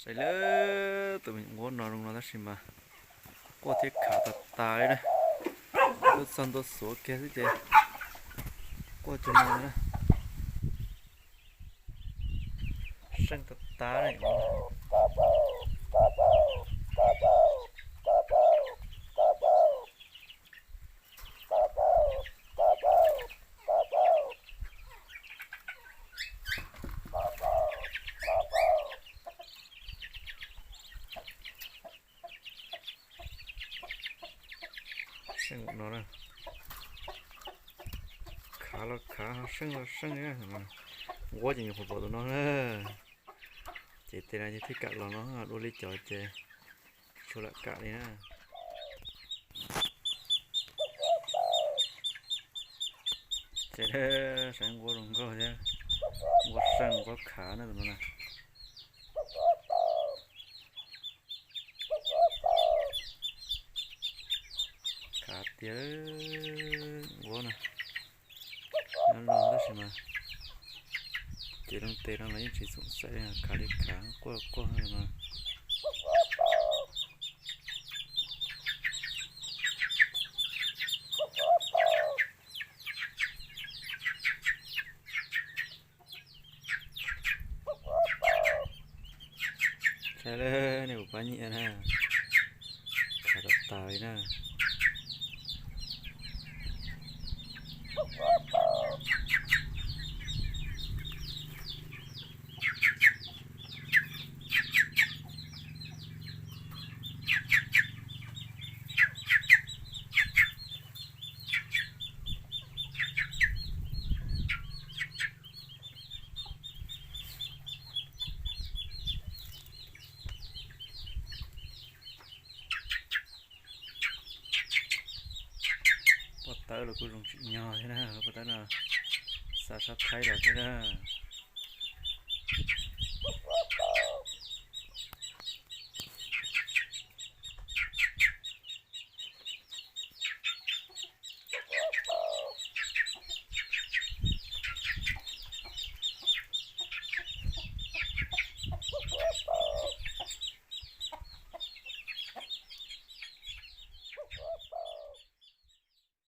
Lawv tus me nyuam nquab no zoo no tab sis mas quaj thiab khav tas tas li na. Twb txog ntua xuav kiag xwb ces quaj cag no na. Seej tas tas li. Seej no na, khav los khav, seej los seej. Nquab ces nyuam qhuav pom tus no na. Ces tej no ces thiaj kam los no, dua li cov ces tsis tshua lam kam li na. Ces saib nquab zoo nkauj thiab, nquab seej nquab khav na tus no na. Khav tiag nquab no. Nyob no tab sis mas ces loo tes no los yeej tsis xoom xaim li, khav li khav quaj quaj no. Saib lawm nej kuv pab nyiam na, khav tas tas li na. Pob tawb los kuj zoo tsim nyog thiab na, lub pob tawb no xa sab Thaib los thiab na.